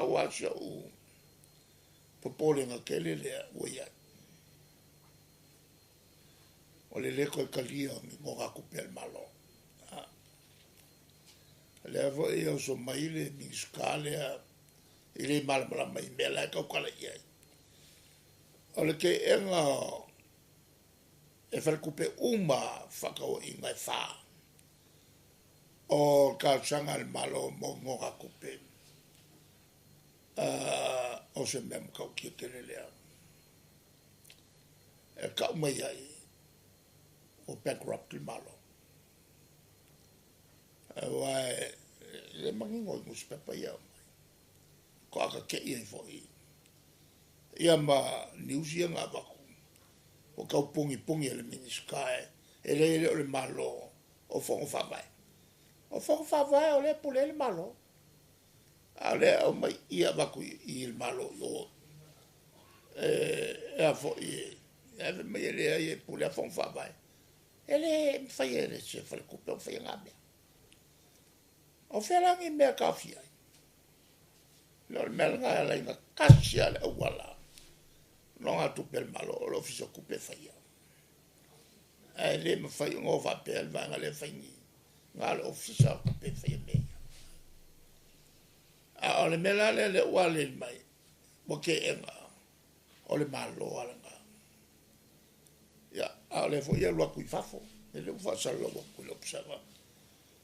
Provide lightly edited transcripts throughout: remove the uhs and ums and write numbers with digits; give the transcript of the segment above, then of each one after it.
Pau lava si o'u popolega tele lea ua i ai, o le lē toe talia o ni nogatupe a le Malo. O lea foi e oso mai le Minisita lea e le malamalama i mea la e tautala i ai. O le teena e faletupe uma fefaatauaiga e fa o talosaga a le Malo mo nogatupe, o se mea matautia tele lea. E tau mai ai ua bankrupt le Malo. Aua e le manino i nusipepa ia e aumai. Faatoa ta te i ai foi ia ma news ia na avatu ua tau pugipuni e le Minisita e leai e le o le Malo o Fono Faavae. O Fono Faavae o lea e pule ai le Malo. A o lea e aumai i i avatu i i le Malo i o e a foi e ave mai e leai e pule lava Fono Faavae. E le mafai e se faletupe ona faia na mea. O fea la ni mea e taofia ai? O le mea lena e ala ai ona tasi lava le auala nogatupe a le Malo o le Ofisa o Tupe e faia. Ae le mafai ona o faapea le vaega lea e fai ni na o le Ofisa o Tupe e faia mea ia. A o le mea la lea lea ua aleli mai, ua teena, o le Malo lava lena. Ia, a o lea foi e alu atu i fafo, o lea ua faasalalau atu e le Observer.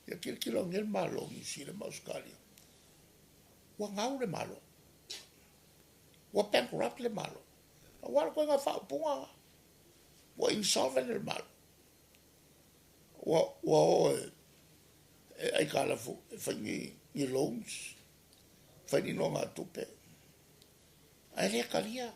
Ia tilotilo ane le Malo o Niu Sila ma Ausetalia, ua gau le Malo, ua bankrupt le Malo. Aua o le ituaiga faaupuga lena, ua insolvent le Malo. Ua o e aitalafu e fai ni loans, fai ni nogatupe, ae le talia.